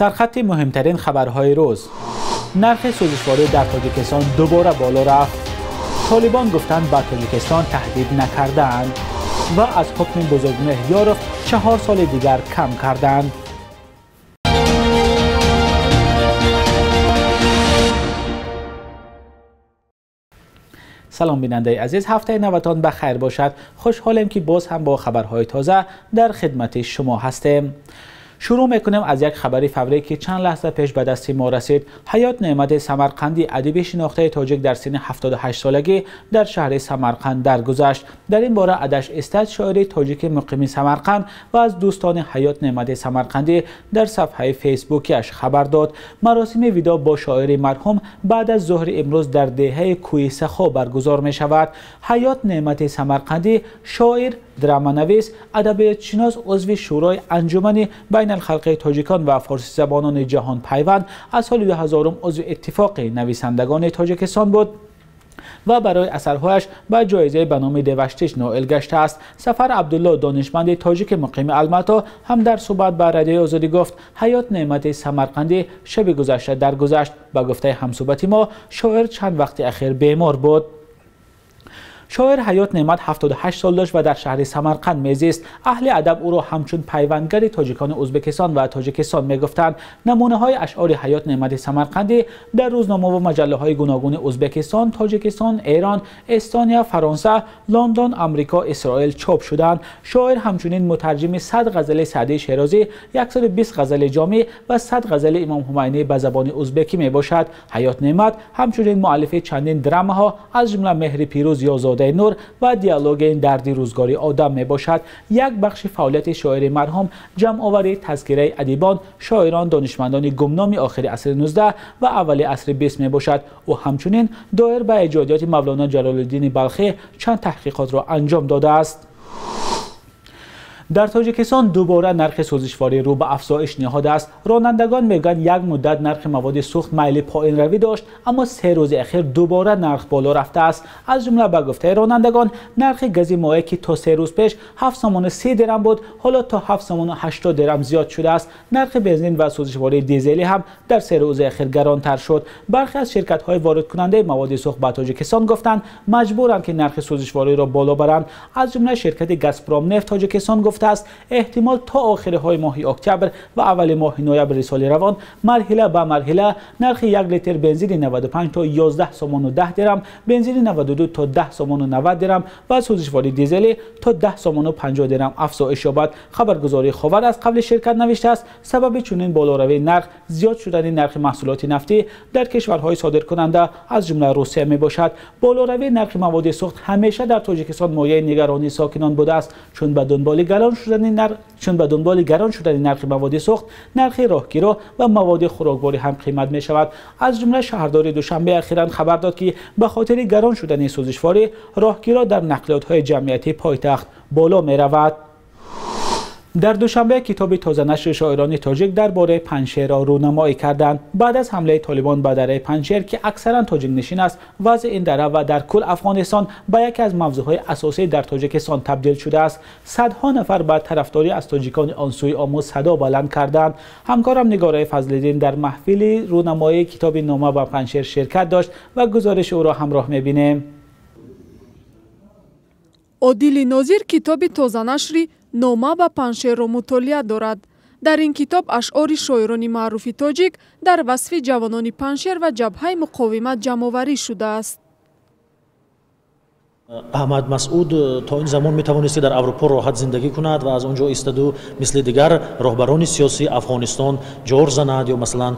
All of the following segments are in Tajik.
Сархати муҳимтарин хабарҳои рӯз. Нархи сӯзишворӣ дар Тоҷикистон дубора боло рафт. Толибон гуфтанд ба Тоҷикистон таҳдид накардаанд ва аз ҳукми Бузургмеҳр Ёров 4 соли дигар кам карданд. Салом бинандаи азиз, ҳафтаи наватон ба хайр бошад. Хушҳолем ки боз ҳам бо хабарҳои тоза дар хидмати шумо ҳастем. Шурӯъ мекунем аз як хабари фаврӣ ки чанд лаҳза пеш ба дасти мо расид. Ҳаёт Неъмати Самарқандӣ, адиби шинохтаи тоҷик, дар синни 78 солагӣ дар шаҳри Самарқанд даргузашт. Дар ин бора Адаш Истад, шоири тоҷики муқими Самарқанд ва аз дӯстони Ҳаёт Неъмати Самарқандӣ, дар сафҳаи фейсбукиаш хабар дод. Маросими видоъ бо шоири марҳум баъд аз зуҳри имрӯз дар деҳаи Кӯи Сахо баргузор мешавад. Ҳаёт Неъмати Самарқандӣ шоир, драманавис, адабиётшинос, узви Шӯрои Анҷумани байналхалқии тоҷикон ва форсизабонони ҷаҳон пайванд, аз соли 2000 узви Иттифоқи нависандагони Тоҷикистон буд ва барои асарҳояш ба ҷоизаи ба номи Деваштич ноил гаштааст. Сафар Абдулло, донишманди тоҷики муқими Алмато, ҳам дар суҳбат ба Радиои Озодӣ гуфт Ҳаёт Неъмати Самарқандӣ шаби гузашта даргузашт. Ба гуфтаи ҳамсуҳбати мо, шоир чанд вақти ахир бемор буд. Шоир Ҳаёт Неъмат 78 сол дошт ва дар шаҳри Самарқанд мезист. Аҳли адаб ӯро ҳамчун пайвандгари тоҷикони Ӯзбекистон ва Тоҷикистон мегуфтанд. Намунаҳои ашъори Ҳаёт Неъмати Самарқандӣ дар рӯзнома ва маҷаллаҳои гуногуни Ӯзбекистон, Тоҷикистон, Эрон, Эстония, Фаронса, Лондон, Амрико, Исроил чоп шуданд. Шоир ҳамчунин мутарҷими 100 ғазали Саъдии Шерозӣ, 120 ғазали Ҷомӣ ва 100 ғазали Имом Ҳумайнӣ ба забони ӯзбекӣ мебошад. Ҳаёт Неъмат ҳамчунин муаллифи чандин драмаҳо, аз ҷумла Меҳри Пирӯз ё Нур ва диалоги дарди рӯзгори одам мебошад. Як бахши фаъолияти шоири марҳум ҷамъоварии тазкираи адибон, шоирон, донишмандони гумноми охири асри 19 ва аввали асри 20 мебошад. Ӯ ҳамчунин доир ба эҷодиёти Мавлоно Ҷалолиддини Балхӣ чанд таҳқиқотро анҷом додааст. Дар Тоҷикистон дубора нархи сӯзишворӣ рӯ ба афзоиш ниҳодааст. Ронандагон мегӯянд як муддат нархи маводи сӯхт майли поинравӣ дошт, аммо 3 рӯзи ахир дубора нарх боло рафтааст. Аз ҷумла ба гуфтаи ронандагон, нархи гази моеъ ки то 3 рӯз пеш 7 сомону 30 дирам буд, ҳоло то 7 сомону 80 дирам зиёд шудааст. Нархи бензин ва сӯзишвории дизелӣ ҳам дар 3 рӯзи ахир гаронтар шуд. Бархе аз ширкатҳои воридкунандаи маводи сӯхт ба Тоҷикистон гуфтанд маҷбуранд ки нархи сӯзишвориро боло баранд. Аз ҷумла ширкати Газпром нефт Тоҷикистон гуфтааст эҳтимол то охириҳои моҳи октябр ва аввали моҳи ноябри соли равон марҳила ба марҳила нархи 1 литр бензини 95 то 11 сомону 10 дирам, бензини 92 то 10 сомону 90 дирам ва сӯзишвории дизелӣ то 10 сомону 50 дирам афзоиш ёбад. Хабаргузории Ховар аз қавли ширкат навиштааст сабаби чунин болоравии нарх зиёд шудани нархи маҳсулоти нафтӣ дар кишварҳои содиркунанда, аз ҷумла Русия мебошад. Болоравии нархи маводи сӯхт ҳамеша дар Тоҷикистон мояи нигаронии сокинон будааст, чун ба дунболи гарон шудани нархи маводи сӯхт, нархи роҳгиро ва маводи хӯрокворӣ ҳам қимат мешавад. Аз ҷумла шаҳрдори Душанбе ахиран хабар дод ки ба хотири гарон шудани сӯзишворӣ роҳгиро дар нақлиётҳои ҷамъиятии пойтахт боло меравад. Дар Душанбе китоби тозанашри шоирони тоҷик дар бораи Панҷшерро рӯнамоӣ карданд. Баъд аз ҳамлаи толибон ба дараи Панҷшер, ки аксаран тоҷикнишин аст, вазъи ин дара ва дар кул Афғонистон ба яке аз мавзӯъҳои асосӣ дар Тоҷикистон табдил шудааст. Садҳо нафар ба тарафдорӣ аз тоҷикони он сӯи Омӯ садо баланд карданд. Ҳамкорам Нигораи Фазлиддин дар маҳфили рӯнамоии китоби Нома ба Панҷшер ширкат дошт ва гузориши ӯро ҳамроҳ мебинем. Одили Нозир китоби тозанашри Нома ба Панҷшерро мутолиа дорад. Дар ин китоб ашъори шоирони маъруфи тоҷик дар васфи ҷавонони Панҷшер ва ҷабҳаи муқовимат ҷамъоварӣ шудааст. Аҳмад Масъуд то ин замон метавонист дар Аврупо роҳат зиндагӣ кунад ва аз он ҷо истоду мисли дигар роҳбарони сиёсии Афғонистон ҷор занад ё масалан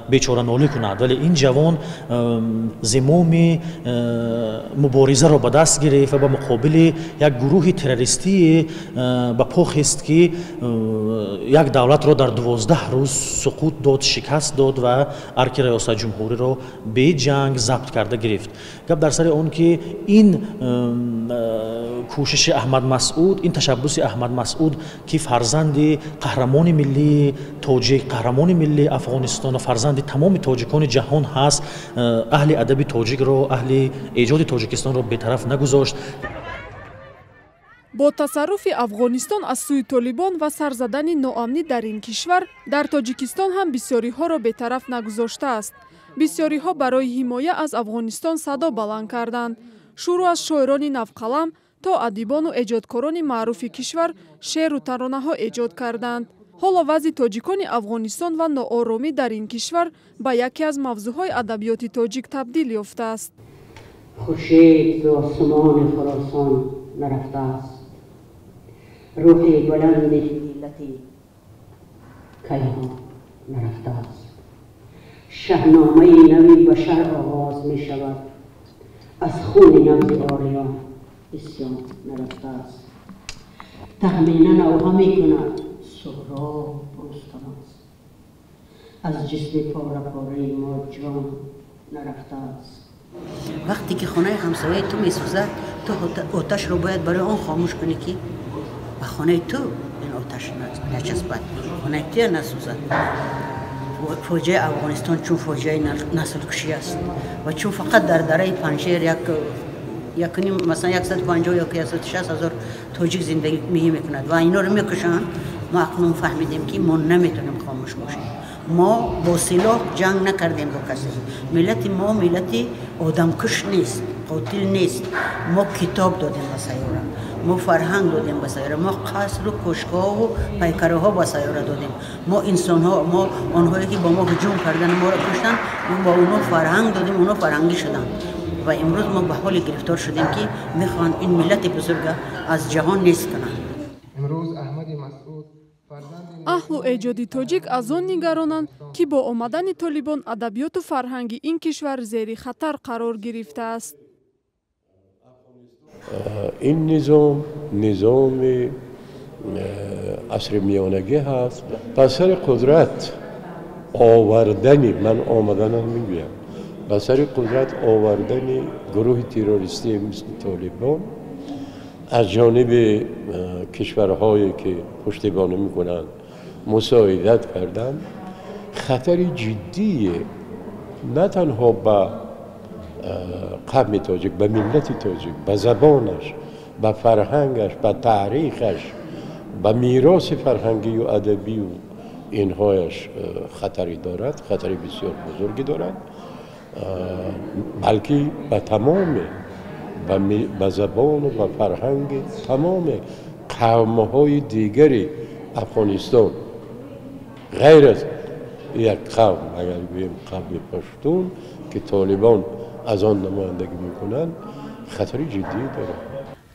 бечоранолӣ кунад, вале ин ҷавон зимоми муборизаро ба даст гирифт ва ба муқобили як гурӯҳи террористии ба по хест, ки як давлатро дар 12 рӯз суқут дод, шикаст дод ва арки раёсат ҷумҳуриро беҷанг забт карда гирифт. Гап дар сари он ки ин кӯшиши Аҳмад Масъуд, ин ташаббуси Аҳмад Масъуд, ки фарзанди қаҳрамони миллии тоҷик, қаҳрамони миллии Афғонистон ва фарзанди тамоми тоҷикони ҷаҳон ҳаст, аҳли адаби тоҷикро, аҳли эҷоди Тоҷикистонро бетараф нагузошт. Бо тасарруфи Афғонистон аз сӯи Толибон ва сар задани ноамнӣ дар ин кишвар, дар Тоҷикистон ҳам бисёриҳоро бетараф нагузоштааст. Бисёриҳо барои ҳимоя аз Афғонистон садо баланд карданд. Шурӯъ аз шоирони навқалам то адибону эҷодкорони маъруфи кишвар шеъру таронаҳо эҷод карданд. Ҳоло вазъи тоҷикони Афғонистон ва нооромӣ дар ин кишвар ба яке аз мавзӯъҳои адабиёти тоҷик табдил ёфтааст. Хуршед зи осмони Хуросон нарафтааст, рӯҳи баланди миллати кайҳон нарафтааст. Шаҳномаи нави башар оғоз мешавад, аз хуни набзи ориён исён нарафтааст. Таҳмина навҳа мекунад, Суҳроб Рустам аст, аз ҷисми пора-пораи мо ҷон нарафтааст. Вақте ки хонаи ҳамсояи ту месӯзад, ту оташро бояд барои он хомӯш кунӣ, ки ба хонаи ту ин оташ начаспад, хонаи туя насӯзад. Фоҷиаи Афғонистон чун фоҷиаи наслкушӣ аст ва чун фақат дар дараи Панҷшер якним, масалан, 150 ё 160 ҳазор тоҷик зиндагӣ мекунад ва инҳоро мекушанд. Мо акнун фаҳмидем, ки мо наметавонем хомӯш бошем. Мо бо силоҳ ҷанг накардем бо касе. Миллати мо миллати одамкуш нест, қотил нест. Мо китоб додем ба сайёра, мо фарҳанг додем ба сайёра, мо қасру кӯшкҳову пайкараҳо ба сайёра додем. Мо инсонҳо, мо онҳое ки бо мо ҳуҷум кардан, моро куштанд, мо ба онҳо фарҳанг додем, онҳо фарҳангӣ шуданд. Ва имрӯз мо ба ҳоле гирифтор шудем, ки мехоҳанд ин миллати бузурга аз ҷаҳон нест кунанд. Аҳлу эҷоди тоҷик аз он нигаронанд, ки бо омадани Толибон адабиёту фарҳанги ин кишвар зери хатар қарор гирифтааст. Ин низом низоми асри миёнагӣ ҳаст. Ба сари қудрат овардани, ман омаданам мегӯям, ба сари қудрат овардани гурӯҳи террористии мисли Толибон аз ҷониби кишварҳое ки пуштибонӣ мекунанд, мусоидат карданд, хатари ҷиддие на танҳо ба қавми тоҷик, ба миллати тоҷик, ба забонаш, ба фарҳангаш, ба таърихаш, ба мероси фарҳангию адабию инҳояш хатаре дорад, хатари бисёр бузурге дорад, балки ба тамоми ба забону ба фарҳанги тамоми қавмҳои дигари Афғонистон, ғайр аз як қавм, агар гӯем қавми паштун, ки Толибон аз он намояндагӣ мекунанд, хатари ҷиддӣ дорад.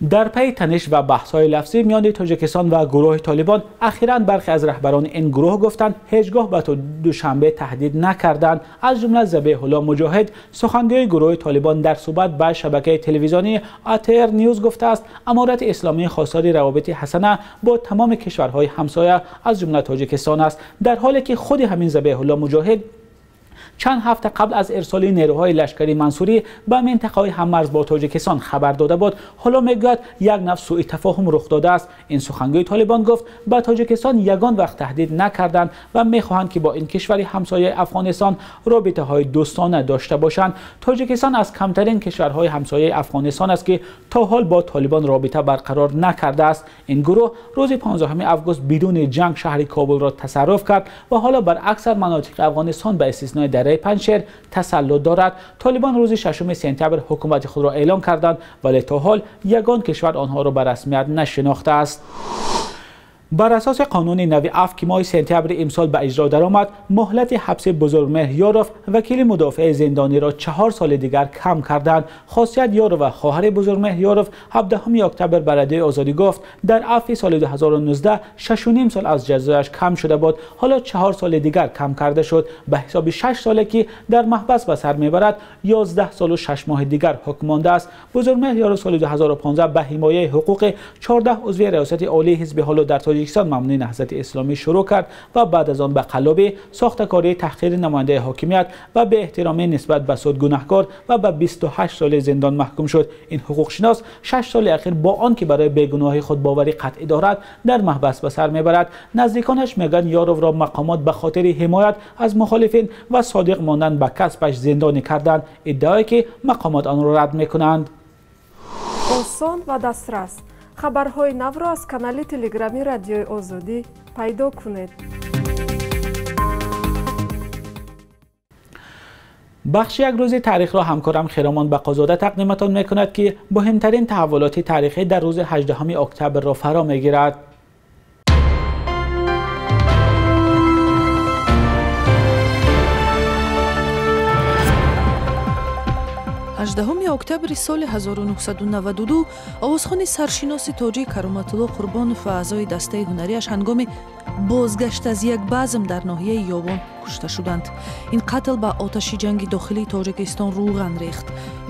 Дар пайи таниш ва баҳсҳои лафзӣ миёни Тоҷикистон ва гурӯҳи Толибон, ахиран бархе аз раҳбарони ин гурӯҳ гуфтанд, ҳеҷгоҳ ба Душанбе таҳдид накарданд. Аз ҷумла Забеҳулло Муҷоҳид, сухангӯи гурӯҳи Толибон, дар суҳбат ба шабакаи телевизионии АТР Ньюз гуфтааст, Аморати Исломӣ хостори равобити ҳасана бо тамоми кишварҳои ҳамсоя, аз ҷумла Тоҷикистон аст, дар ҳоле ки худи ҳамин Забеҳулло Муҷоҳид чанд ҳафта қабл аз ирсоли нерӯҳои лашкари Мансурӣ ба минтақаҳои ҳаммарз бо Тоҷикистон хабар дода буд. Ҳоло мегӯяд, як навъ сӯи тафоҳум рух додааст. Ин сухангӯи Толибон гуфт, ба Тоҷикистон ягон вақт таҳдид накарданд ва мехоҳанд, ки бо ин кишвари ҳамсояи Афғонистон робитаҳои дӯстона дошта бошанд. Тоҷикистон аз камтарин кишварҳои ҳамсояи Афғонистон аст, ки то ҳол бо Толибон робита барқарор накардааст. Ин гурӯҳ рӯзи 15 август бидуни ҷанг шаҳри Кобулро тасарруф кард ва ҳоло бар аксар манотиқи Афғонистон ба истиснои дараи Панҷшер тасаллут дорад. Толибон рӯзи 6 сентябр ҳукумати худро эълон карданд, вале то ҳол ягон кишвар онҳоро ба расмият нашинохтааст. Бар асоси қонуни нави афв, ки моҳи сентябри имсол ба иҷро даромад, муҳлати ҳабси Бузургмеҳр Ёров, вакили мудофеи зиндониро 4 соли дигар кам карданд. Хосият Ёрова, хоҳари Бузургмеҳр Ёров, 17 октябр ба Радиои Озодӣ гуфт, дар афви соли 2019 6,5 сол аз ҷазояш кам шуда буд. Ҳоло 4 соли дигар кам карда шуд. Ба ҳисоби 6 соле ки дар маҳбас ба сар мебарад, 11 солу 6 моҳи дигар ҳукм мондааст. Бузургмеҳр Ёров соли 2015 ба ҳимояи ҳуқуқи 14 узви Риёсати Олии ҳизби ҳоло дар Тоҷикистон мамнӯи Наҳзати Исломӣ шурӯъ кард ва баъд аз он ба қаллобӣ, сохтакорӣ, таҳқири намояндаи ҳокимият ва беэҳтиромӣ нисбат ба суд гунаҳкор ва ба 28 соли зиндон маҳкум шуд. Ин ҳуқуқшинос 6 соли ахир бо он ки барои бегуноҳии худ боварӣ қатъӣ дорад, дар маҳбас ба сар мебарад. Наздиконаш мегӯянд, Ёровро мақомот ба хотири ҳимоят аз мухолифин ва содиқ мондан ба касбаш зиндонӣ карданд, иддаое ки мақомот онро рад мекунанд. Осон ва дастрас. Хабарҳои навро аз канали Телеграми Радиои Озодӣ пайдо кунед. Бахши як рӯзи таърихро ҳамкорам Хиромон Бақозода тақдиматон мекунад, ки муҳимтарин таҳаввулоти таърихӣ дар рӯзи 18 октябрро фаро мегирад. 18 октябри соли 1992 овозхони саршиноси тоҷик Кароматулло Қурбонов ва аъзои дастаи ҳунариаш ҳангоми бозгашт аз як базм дар ноҳияи Ёвон кушта шуданд. Ин қатл ба оташи ҷанги дохилии Тоҷикистон рӯған рехт.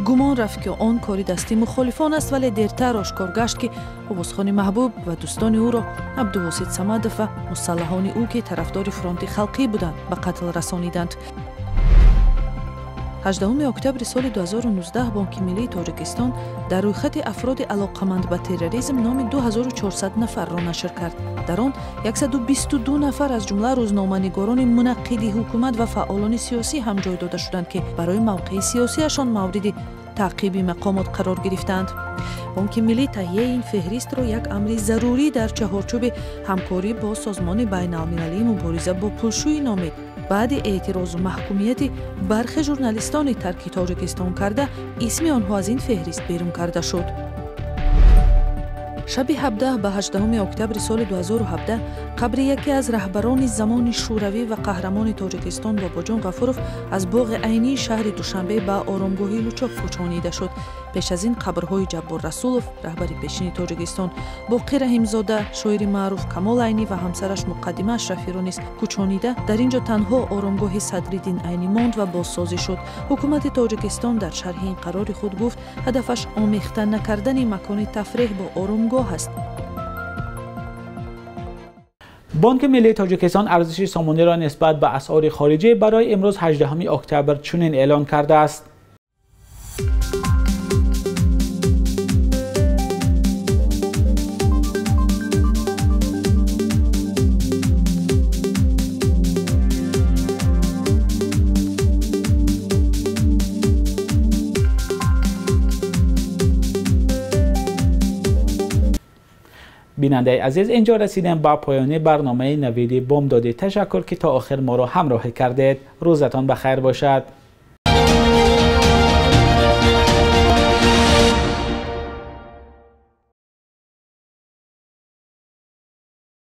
Гумон рафт, ки он кори дасти мухолифон аст, вале дертар ошкор гашт, ки овозхони маҳбуб ва дӯстони ӯро Абдувосит Самадов ва мусаллаҳони ӯ, ки тарафдори фронти халқӣ буданд, ба қатл расониданд. 18 октябри соли 2019 Бонки Миллии Тоҷикистон дар рӯйхати афроди алоқаманд ба терроризм номи 2400 нафарро нашр кард. Дар он 122 нафар аз ҷумла рӯзноманигорони мунаққиди ҳукумат ва фаъолони сиёсӣ ҳам ҷой дода шуданд, ки барои мавқеи сиёсиашон мавриди таъқиби мақомот қарор гирифтаанд. Бонки Миллӣ таҳияи ин феҳристро як амри зарурӣ дар чаҳорчӯби ҳамкорӣ бо Созмони байналмилалии мубориза бо пулшӯӣ номид. Баъди эътирозу маҳкумияти бархе журналистони тарки Тоҷикистон карда, исми онҳо аз ин феҳрист берун карда шуд. Шаби 17 ба 18 октябри соли 2017 қабри яке аз раҳбарони замони Шӯравӣ ва қаҳрамони Тоҷикистон Бобоҷон Ғафуров аз боғи Айнии шаҳри Душанбе ба оромгоҳи Лучоб кӯчонида шуд. Пеш аз ин қабрҳои Ҷаббор Расулов, раҳбари пешини Тоҷикистон, Боқӣ Раҳимзода, шоири маъруф Камол Айнӣ ва ҳамсараш Муқаддима Ашрафиро низ кӯчонида, дар ин ҷо танҳо оромгоҳи Садриддин Айнӣ монд ва бозсозӣ шуд. Ҳукумати Тоҷикистон дар шарҳи ин қарори худ гуфт, ҳадафаш омехта накардани макони тафреҳ бо оромгоҳ аст. Бонки Миллии Тоҷикистон арзиши сомониро нисбат ба асъори хориҷӣ барои имрӯз 18 октябр чунин эълон кардааст. бинандаи азиз, инҷо расидем ба поёни барномаи Навиди Бомдодӣ. Ташаккур, ки то охир моро ҳамроҳӣ кардед. Рӯзатон ба хайр бошад.